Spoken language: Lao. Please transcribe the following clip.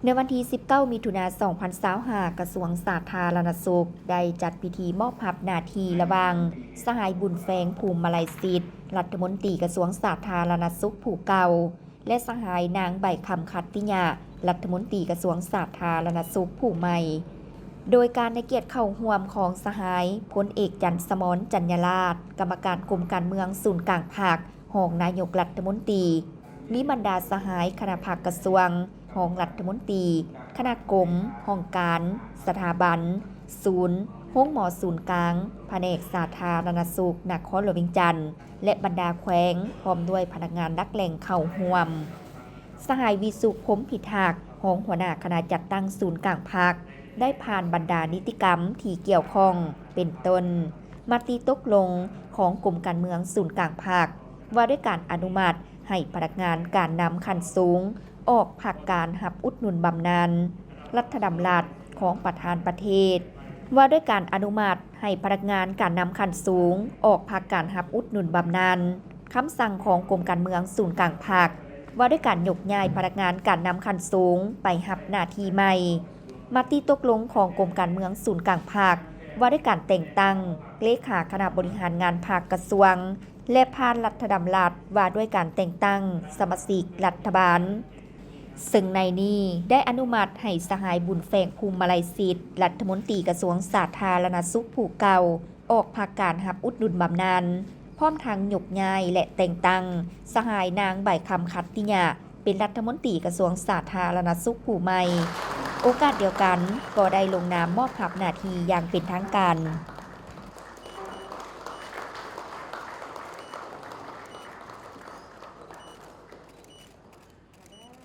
ໃນວັນທີສິບເກົ້າ ມິຖຸນາ ສອງພັນຊາວຫ້າ ກະຊວງສາທາລະນະສຸກ ໄດ້ຈັດພິທີມອບຮັບໜ້າທີ່ລະຫວ່າງ ສະຫາຍ ບຸນແຟງ ພູມມະໄລສິດ ລັດຖະມົນຕີກະຊວງສາທາລະນະສຸກຜູ້ເກົ່າ ແລະ ສະຫາຍ ນາງ ໃບຄຳ ຂັດຕິຍະ ລັດຖະມົນຕີກະຊວງສາທາລະນະສຸກຜູ້ໃໝ່. ໂດຍການໃນກຽດເຂົ້າຮ່ວມຂອງສະຫາຍ ພົນເອກ ຈັນສະໝອນ ຈັນຍາລາດ ກຳມະການກົມການເມືອງສູນກາງພັກ, ຮອງນາຍົກລັດຖະມົນຕີ, ມີບັນດາສະຫາຍຄະນະພັກກະຊວງ, ຮອງລັດຖະມົນຕີ, ຄະນະກົມ, ຫ້ອງການ, ສະຖາບັນ, ສູນ, ໂຮງໝໍສູນກາງ, ພະແນກສາທາລະນະສຸກນະຄອນຫຼວງວຽງຈັນ ແລະ ບັນດາແຂວງ, ພ້ອມດ້ວຍພະນັກງານຫຼັກແຫຼ່ງເຂົ້າຮ່ວມ. ສະຫາຍ ວິສຸດ ພົມພິທັກ ຮອງຫົວໜ້າຄະນະຈັດຕັ້ງສູນກາງພັກ ໄດ້ຜ່ານບັນດານິຕິກຳທີ່ກ່ຽວຂ້ອງ ເປັນຕົ້ນ ມະຕິຕົກລົງຂອງກົມການເມືອງສູນກາງພັກ ວ່າດ້ວຍການອະນຸມັດໃຫ້ພະນັກງານການນຳຂັ້ນສູງອອກພັກການຮັບອຸດໜູນບຳນານ, ລັດຖະດຳລັດຂອງປະທານປະເທດ ວ່າດ້ວຍການອະນຸມັດໃຫ້ພະນັກງານການນຳຂັ້ນສູງອອກພັກການຮັບອຸດໜູນບຳນານ, ຄຳສັ່ງຂອງກົມການເມືອງສູນກາງພັກ ວ່າດ້ວຍການຍົກຍ້າຍພະນັກງານການນຳຂັ້ນສູງໄປຮັບໜ້າທີ່ໃໝ່, ມະຕິຕົກລົງຂອງກົມການເມືອງສູນກາງພັກ ວ່າດ້ວຍການແຕ່ງຕັ້ງເລຂາຄະນະບໍລິຫານງານພັກກະຊວງ ແລະ ຜ່ານລັດຖະດຳລັດວ່າດ້ວຍການແຕ່ງຕັ້ງສະມາຊິກລັດຖະບານ. ເຊິ່ງໃນນີ້ໄດ້ອະນຸມັດໃຫ້ສະຫາຍ ບຸນແຟງ ພູມມະໄລສິດ ລັດຖະມົນຕີກະຊວງສາທາລະນະສຸກຜູ້ເກົ່າ ອອກພັກການຮັບອຸດໜູນບຳນານ, ພ້ອມທັງຍົກຍ້າຍ ແລະ ແຕ່ງຕັ້ງສະຫາຍ ນາງ ໃບຄຳ ຂັດຕິຍະ ເປັນລັດຖະມົນຕີກະຊວງສາທາລະນະສຸກຜູ້ໃໝ່. ໂອກາດດຽວກັນກໍໄດ້ລົງນາມມອບຮັບໜ້າທີ່ຢ່າງເປັນທາງການ.